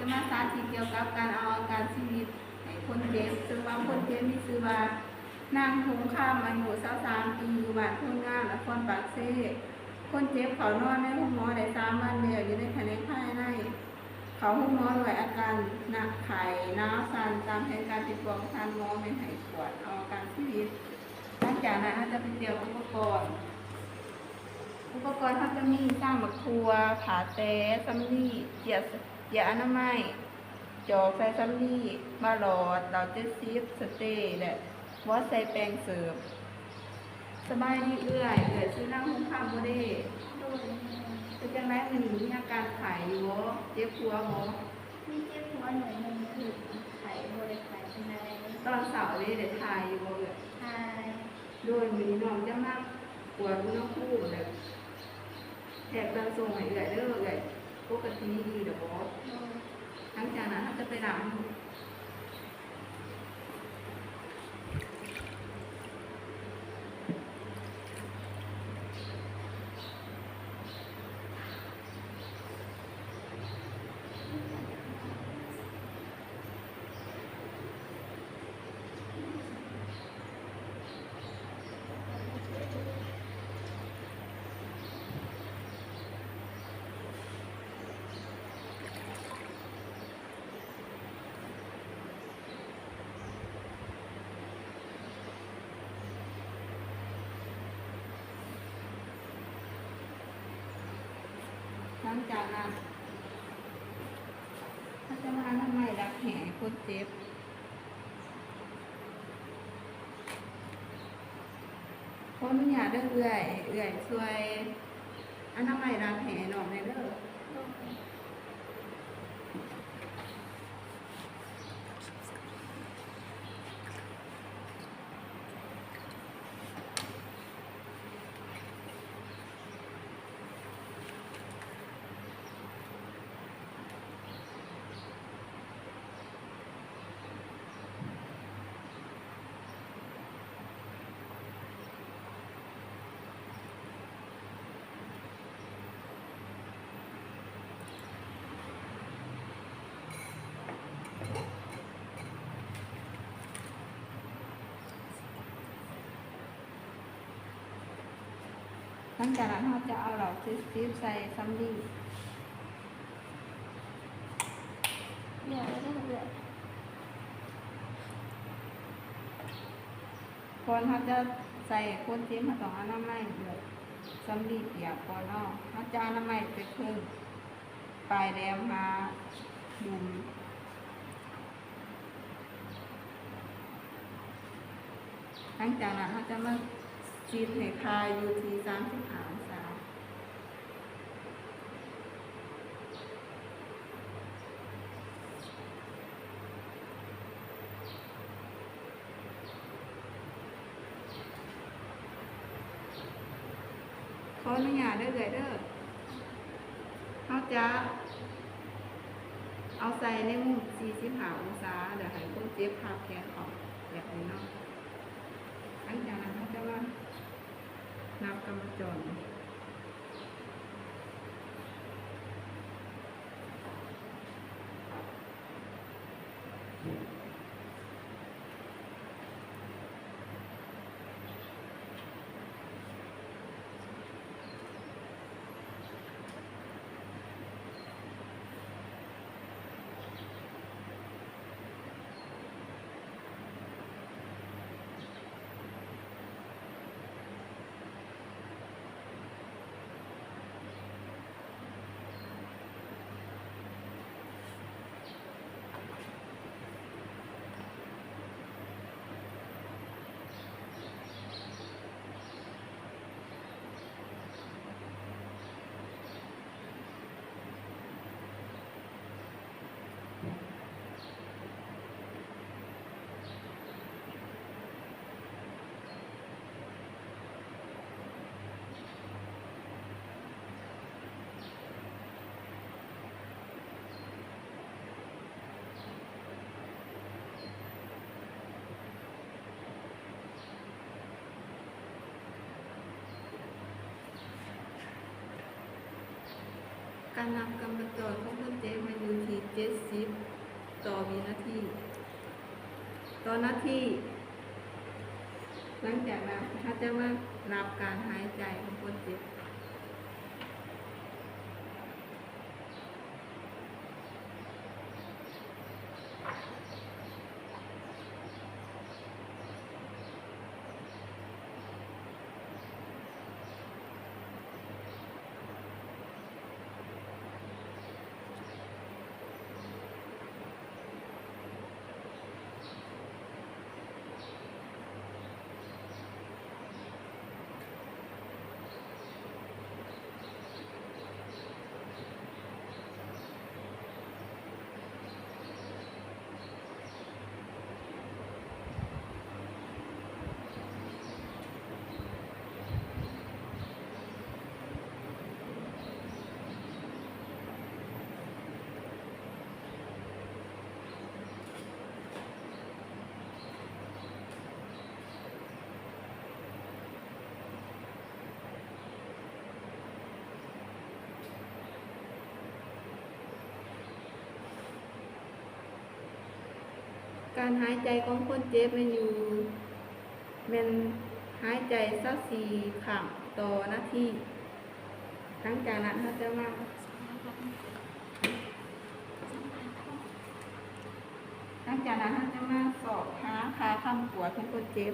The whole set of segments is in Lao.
ຈະມາສາທິດກ່ຽວກັບການເອົາອາການຊີວິດໃຫ້ຄົນເຈັບ, ເຊິ່ງວ່າຄົນເຈັບມີຊື່ວ່າ ນາງ ຫົງຄຳ ອາຍຸ ຊາວສາມປີ ຢູ່ບ້ານໂພນງາມ ນະຄອນປາກເຊ. ຄົນເຈັບເຂົ້ານອນໃນໂຮງໝໍໄດ້ສາມວັນແລ້ວ ຢູ່ໃນຂະແໜງພາຍໃນ. ເຂົ້າໂຮງໝໍດ້ວຍອາການໜັກ, ໄຂ້, ໜາວສັ່ນ. ຕາມແຜນການຕິດຕໍ່ຂອງທ່ານໝໍແມ່ນໃຫ້ກວດເອົາອາການຊີວິດ. ຫຼັງຈາກນັ້ນເຮົາຈະໄປຕຽມອຸປະກອນ. ອຸປະກອນເຮົາຈະມີຊາມໝາກຖົ່ວ, ຜ້າແຕ, ສຳລີ, ເຈ້ຍ, ເຈ້ຍອະນາໄມ, ຈອກໃສ່ສຳລີ, ບາຫຼອດ, ເຫຼົ້າເຈັດສິບ, ສະເຕ ແລະ ບໍ່ໃສ່ແປ້ງເສີບ. ສະບາຍດີເອື້ອຍ, ເອື້ອຍຊື່ນາງ ຫົງຄຳ ບໍ່ເດ? ໂດຍ. ເປັນຈັ່ງໃດມື້ນີ້ ມີອາການໄຂ້ຢູ່ບໍ່? ເຈັບຫົວບໍ່? ມີເຈັບຫົວໜ້ອຍໜຶ່ງ, ຄືໄຂ້ບໍ່ໄດ້ໄຂ້ປານໃດ. ຕອນເຊົ້າເດ ໄດ້ຖ່າຍຢູ່ບໍ່ເອື້ອຍ? ຖ່າຍ. ໂດຍ. ມື້ນີ້ນ້ອງຈະມາກວດອຸນຫະພູມ ແລະ ແທກເຄື່ອງສົ່ງໃຫ້ເອື້ອຍເດີ. ເອື້ອຍປົກກະຕິດີແລ້ວບໍ່? ໂດຍ. ຫຼັງຈາກນັ້ນເຮົາຈະໄປລ້າງມື. ຫຼັງຈາກນັ້ນ ເຮົາຈະມາອະນາໄມລັກແຮ້ໃຫ້ຄົນເຈັບ. ຂໍອະນຸຍາດເດີເອື້ອຍ, ເອື້ອຍຊ່ວຍອະນາໄມລັກແຮ້ໃຫ້ນ້ອງແດ່ເດີ. ຫຼັງຈາກນັ້ນເຮົາຈະເອົາເຫຼົ້າເຈັດສິບໃສ່ສຳລີ. ກ່ອນເຮົາຈະໃສ່ຄົນເຈັບ ເຮົາຕ້ອງອະນາໄມດ້ວຍສຳລີປຽກກ່ອນເນາະ. ເຮົາຈະອະນາໄມແຕ່ເທິງປາຍແຫຼມຫາດຸ່ມ. ຫຼັງຈາກນັ້ນເຮົາຈະມາຊິດໃຫ້ຄາຢູ່ທີ່ສາມສິບຫ້າອົງສາ. ຂໍອະນຸຍາດເດີເອື້ອຍເດີ. ເຮົາຈະເອົາໃສ່ໃນມຸມສີ່ສິບຫ້າອົງສາ ແລ້ວໃຫ້ຄົນເຈັບພັບແຂນອອກແບບນີ້ເນາະ. ຫຼັງຈາກນັ້ນເຮົາຈະມານັບກຳມະຈອນ. ການນັບກຳມະຈອນຂອງຄົນເຈັບແມ່ນຢູ່ທີ່ ເຈັດສິບຕໍ່ວິນາທີ ຕໍ່ນາທີ. ຫຼັງຈາກນັ້ນ ເຮົາຈະມານັບການຫາຍໃຈຂອງຄົນເຈັບ. ການຫາຍໃຈຂອງຄົນເຈັບແມ່ນຢູ່ ແມ່ນຫາຍໃຈຊາວສີ່ຄັ້ງຕໍ່ນາທີ. ຫຼັງຈາກນັ້ນເຮົາຈະມາ ຫຼັງຈາກນັ້ນເຮົາຈະມາຊອກຫາຄ່າຄຳກວດຂອງຄົນເຈັບ.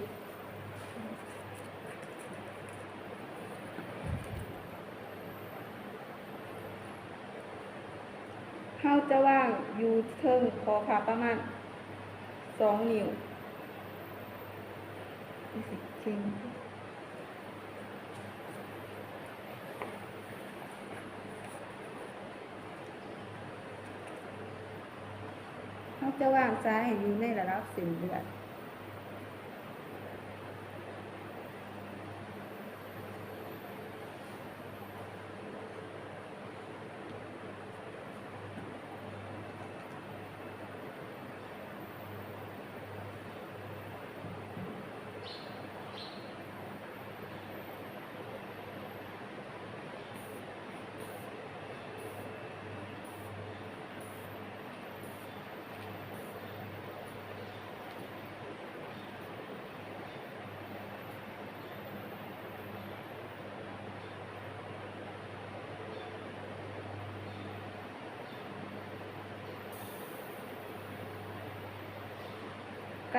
ເຮົາຈະວາງຢູ່ເທິງຂໍ້ພັບປະມານສອງນິ້ວ. ເຮົາຈະວາງສາຍໃຫ້ຢູ່ໃນລະດັບເສັ້ນເລືອດ.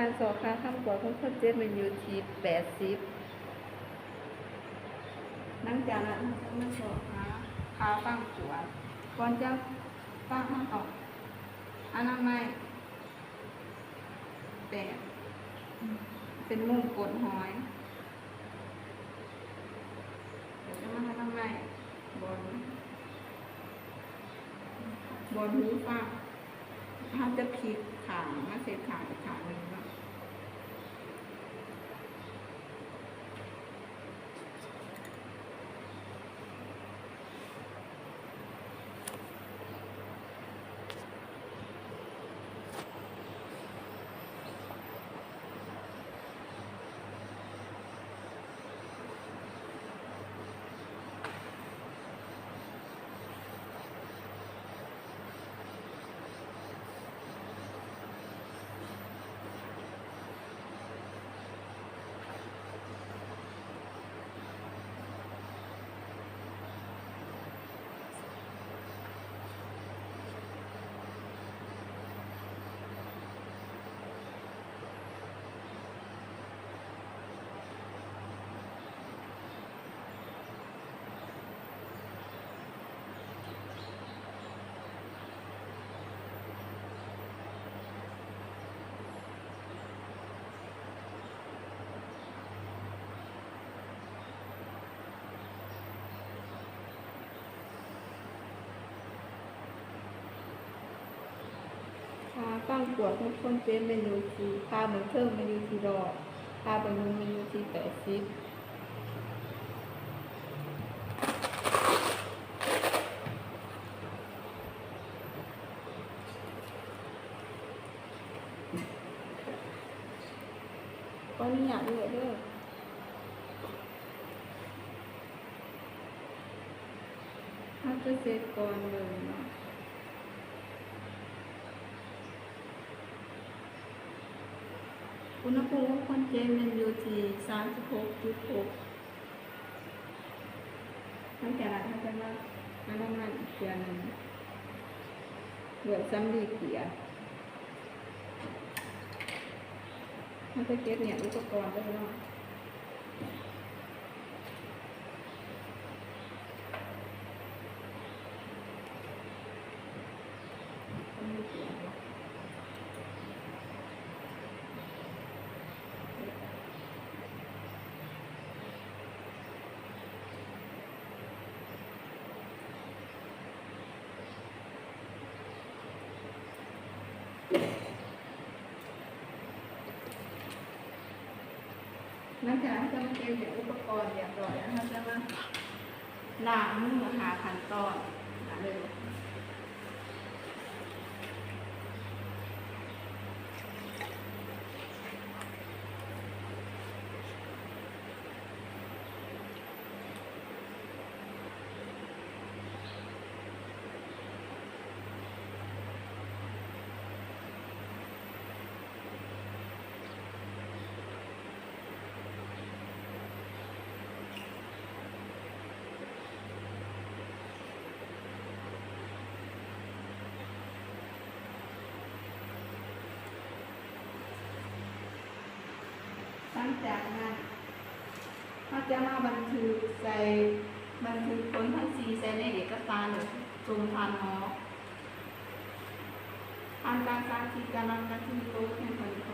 ການຊອກຫາຄຳກວດຂອງຄົນເຈັບແມ່ນຢູ່ທີ່ແປດສິບ. ຫຼັງຈາກນັ້ນເຮົາຈະມາຊອກຫາຄ່າຟັງກວດ. ກ່ອນຈະຟັງເຮົາຕ້ອງອະນາໄມ ແປດ ເປັນມຸມກົ້ນຫອຍ ແລ້ວຈະມາທາງໃນບ່ອນ ບ່ອນຫູຟັງ. ເຮົາຈະພິກຂ້າງມາເສັດຂ້າງອີກຂ້າງໜຶ່ງເນາະ. ຄ່າຟັງກວດຂອງຄົນເຈັບແມ່ນຢູ່ທີ່ ຄ່າເບື້ອງເທິງແມ່ນຢູ່ທີ່ຮ້ອຍ ຄ່າເບື້ອງລຸ່ມແມ່ນຢູ່ທີ່ແປດສິບ. ຂໍອະນຸຍາດເລືອກເດີ. ເຮົາຈະເຊັດກ່ອນເບິ່ງເນາະ. ອຸນຫະພູມຂອງຄົນເຈັບແມ່ນຢູ່ທີ່ສາມສິບຫົກຈຸດຫົກ. ຫຼັງຈາກນັ້ນເຮົາຈະມາອະນາມັຍອີກເທື່ອໜຶ່ງດ້ວຍສຳລີເກືອ. ເຮົາຈະເກັບມ້ຽນອຸປະກອນເດີພີ່ນ້ອງ. ຫຼັງຈາກເຮົາຈະມາເກັບເປັນອຸປະກອນຮຽບຮ້ອຍແລ້ວ ເຮົາຈະມາລ້າງມືຫ້າຂັ້ນຕອນ. ຫຼັງຈາກນັ້ນ ເຮົາຈະມາບັນທຶກໃສ່ ບັນທຶກຜົນທັງສີ່ໃສ່ໃນເອກະສານ ແລ້ວສົ່ງຜ່ານໝໍ. ຜ່ານການສາທິດການນັບນາທີໂຕ ພຽງເທົ່ານີ້